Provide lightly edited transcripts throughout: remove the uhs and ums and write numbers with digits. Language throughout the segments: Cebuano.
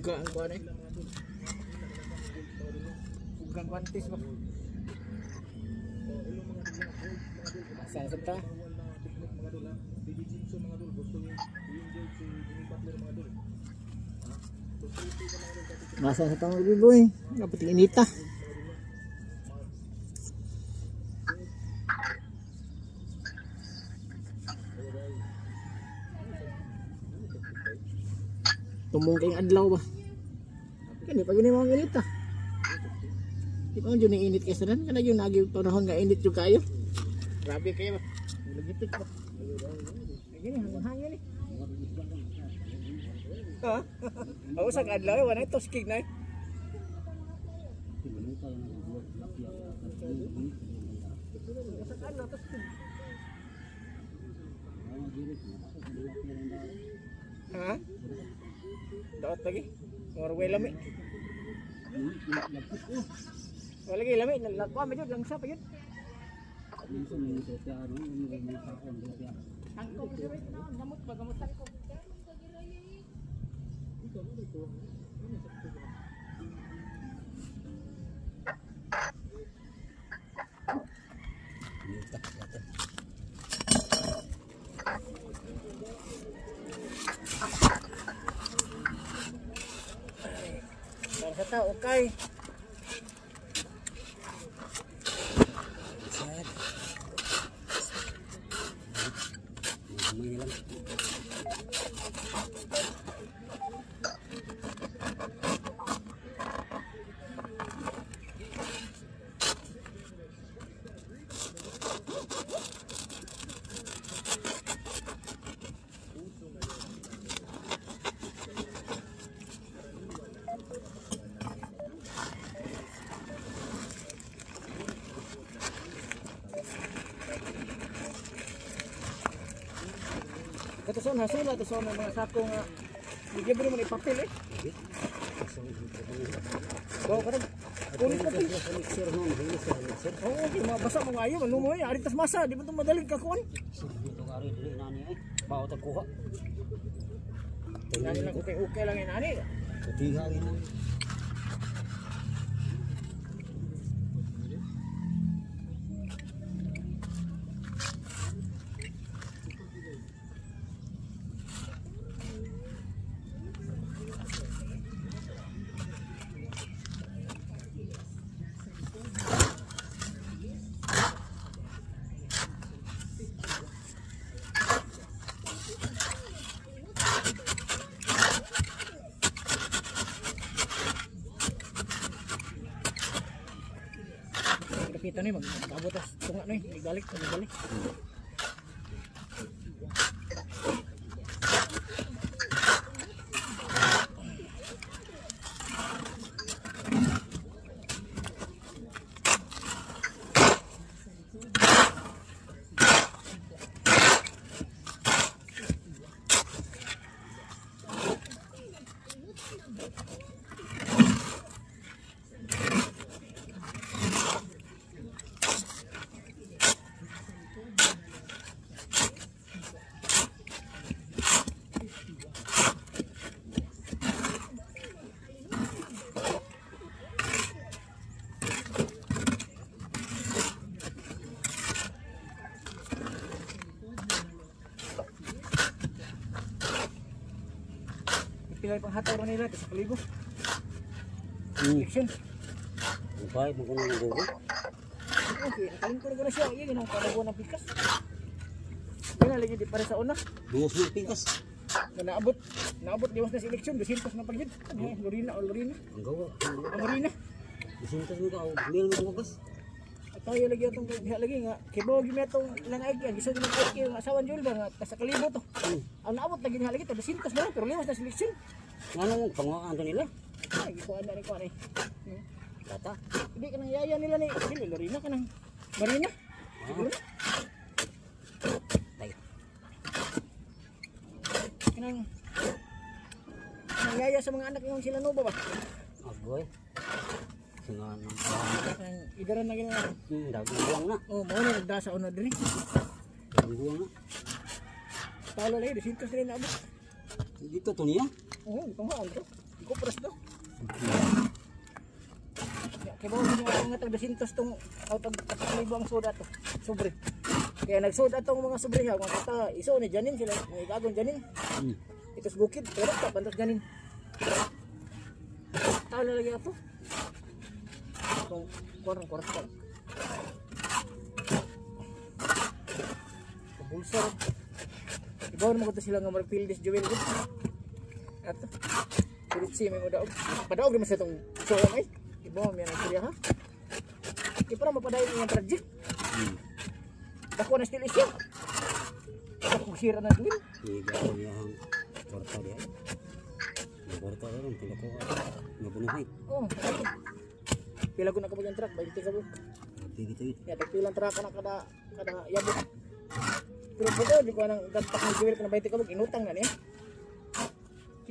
Buga ang kuan eh. Buga ang kwantis ba? Saan sa ta? Masa sa tang boy. Dapat inita. Tumong kayong adlaw ba? Kani pag ini mga inita. Di pa man dyan init kaysa nan. Kana yung nagi panahon nga init yung kayo. Grabe kayo ba? Lagitik ba? Gini, hangin eh. Ha? Ako sa adlaw, wala ito, skig na eh. Ha? Daot lagi. Norway lami. Wala lagi lami, nagkuha medyo langsa pa yun. Tangkop siya rin, gamot ba gamot tangkop. Para sa tao, okay. Katuson hasula to sa mga sako nga libre mo ni papel eh. Go karon. Kulit papel. Oo, okay, mabasa mo ayo malumoy ari tas masa di ba to madaling kakuan. Ari dili nani eh. Bao tag kuha. Nani lang okay okay lang inani. Kutiha rin. Kita ni magabot tas tunga ni, balik balik. Pila pang hataw ro nila sa kalibo. Election. Upay mo kuno ng gugo. Okay, nakalingkod ko na siya. Iya ginang karago ng pikas. Kaya lagi di para sa una. Duos ng pikas. Na naabot, naabot liwas na sa election 200 na pagyud. Ano, Lorena o Lorena. Ang gawa. Ang Lorena. 200 mo ka o mil mo bugas. At tayo lagi atong diha lagi nga kibaw gyud atong lang ay giso gyud ay ang asawa Joel ba nga sa kalibo to. Ang naabot lagi diha lagi to 200 na lang pero liwas na sa election. Ngano mo panguhaan to nila? Ay gikuan na rin ko ani. Tata. Hindi ka nang yaya nila ni sila Lorena ka nang Marina. Siguro na. Tay. Kanang nang yaya sa mga anak yung sila Nova ba? Agoy. Singa nang Kanang idaran na gina. Dagang buwang na. Oh, mao na nagdasa una diri. Dagang buwang na. Talo lagi 200 rin naabot. Dito to niya. Oo, panguhaan to. Ikupras do. Ya, kay bawo mo nga tag 200 tong o tag 3,000 ang soda to. Sobre. Kaya nagsoda tong mga sobre ha, mga kata iso ni Janin sila, mga igagon Janin. Itos bukid, pero pa bantos Janin. Tao na lagi ato. Kung kuan kwarta. Bulsa. Ibaw naman ko to sila nga marag-pildis Jewel gud. Ato. Kuritsi may mo daog. Padaog naman sa itong suong ay. Ibaw may ang istorya ha. Di para mapadayon ang project. Dako na still issue. Dako sira na Jewel. Iga ko niya ang kwarta diha. Ang kwarta ron pila ko nabunuhay. Oh, pila ko na kapag ang truck, 20 ka po. Pili tayo. Ya, tagpilang truck na kada yabot. Pero po di ko anang gagpak ng Jewel ko na 20 ka inutang na niya.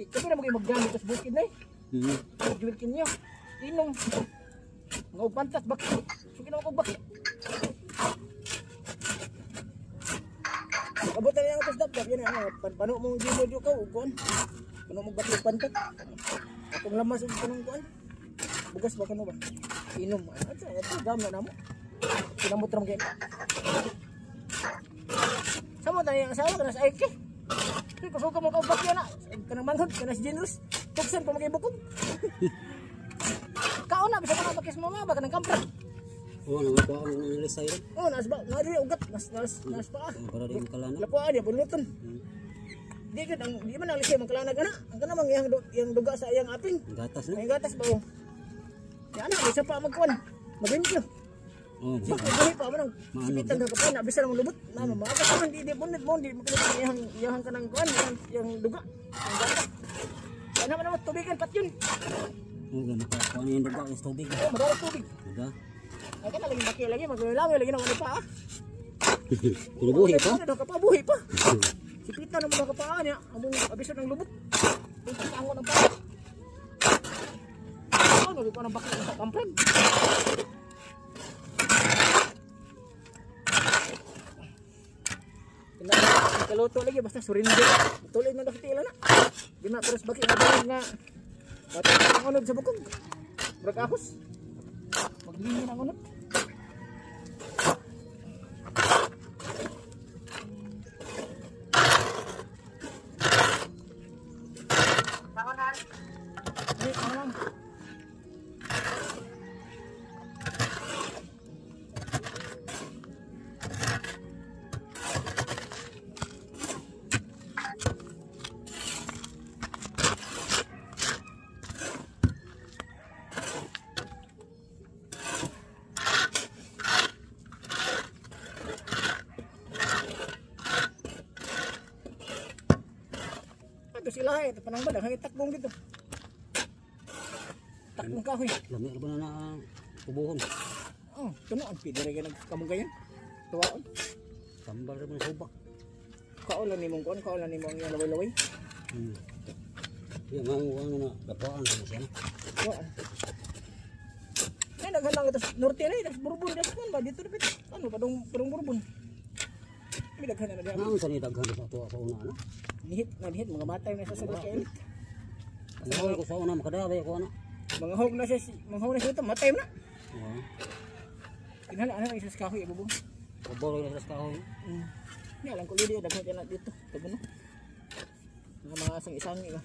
Kami na maging maggamit sa bukid na eh. Jewel kinyo. Inom. Nga og pantas baki. So ginawa ko baki. Abot na niya ang dap yan ano, pano mong gimo di ka ug kuan. Pano mong baki pantat. Akong lamas ug kanang kuan. Bugas ba kano ba? Inom. Ato ato gam na namo. Kinamot ra gyud. Samo tayo ang asawa kana sa Ike. Kay kusog ka mo ka baki na. Kanang manghod kana si Generous. Tuksan pa magibukog. Kaon na bisa ka na bakis mama ba kanang kampra. Oh, nang ko ang nalisay ron. Oh, nas ba na diri ugat nas nas nas pa. Para di makalana. Lapuan ya bunuton. Di gud ang di man ang lisay mangkalanag ana. Ang kana mang iyang duga sa iyang aping. Ang gatas na. Ang gatas ba oh. Ya ana bisa pa magkuan. Maglimpyo. Oh, buhi pa man ang sipitan ka pa na bisa lang lubot. Na maagas man di bunot mo di makalipot iyang kanang kuan iyang duga. Ang gatas. Ana man mo tubigan patyon. Oh, ganun pa. Kuan yung duga is tubig. Oh, madala tubig. Duga. Ay kana lagi baki lagi maglalangoy lagi na wala pa ah. Pero buhi pa. Ano ka pa buhi pa. Sipitan na mo ka pa niya among abiso ng lubot. Ang angon ang pa. Ano ko nang baki sa kampran. Kaluto lagi basta surrender. Tuloy man dapat ila na. Di na terus baki nga nga. Bato ang unod sa bukog. Murag ahos. Maglingin ang unod. Sila eh, panang ba, dahil takbong dito. Takbong kahoy. Lami ba na kubuhon? Oh, tuno ang pwede rin nagkamunggayan. Tuwaon. Tambal rin mo sa ubak. Kaolan ni mong kuan, kaolan ni mong iyang laway-laway. Iya, mga ano na, lapuan sa siya na. Tuwaan. Ay, naghalang ito sa norte na eh, Bourbon, das kuan ba, dito na ano, padong Bourbon. May daghan na daghan. Ano sa ni daghan sa tuwa sa una, ano? Nihit, na nihit, mga matay na sa sabot kay. Mga ko sa una makadaway ko ana. Mga hog na siya, mga hog na siya ito, matay na. Oo. Inhala, ano, isa sa kahoy, ibubong. Kaboro na sa kahoy. Hindi, alam ko lili, daghan ka na dito. Tabo no. Mga isang-isang iba.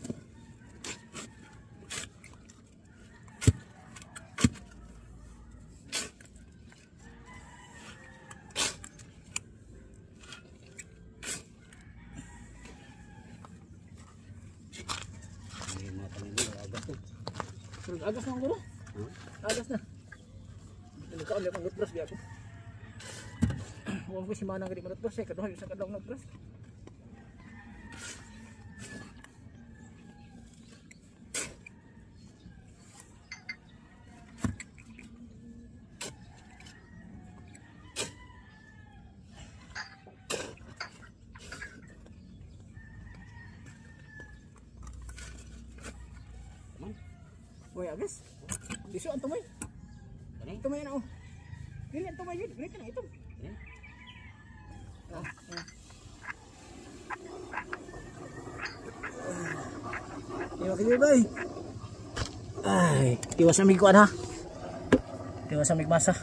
Agas na ang gulo. Agas na. Nagkaon na pang nutbrush di ako. Huwag ko si Manang gadi manutbrush eh. Kaduha yung sa kadlong nutbrush. Uy, agas. Diso ang tumay. Tumay na oh. Dili ang tumay yun. Ganito na ito. Ah, ah. Iya, makikibay. Ay, tiwas amig kuan ha. Tiwas amig masa.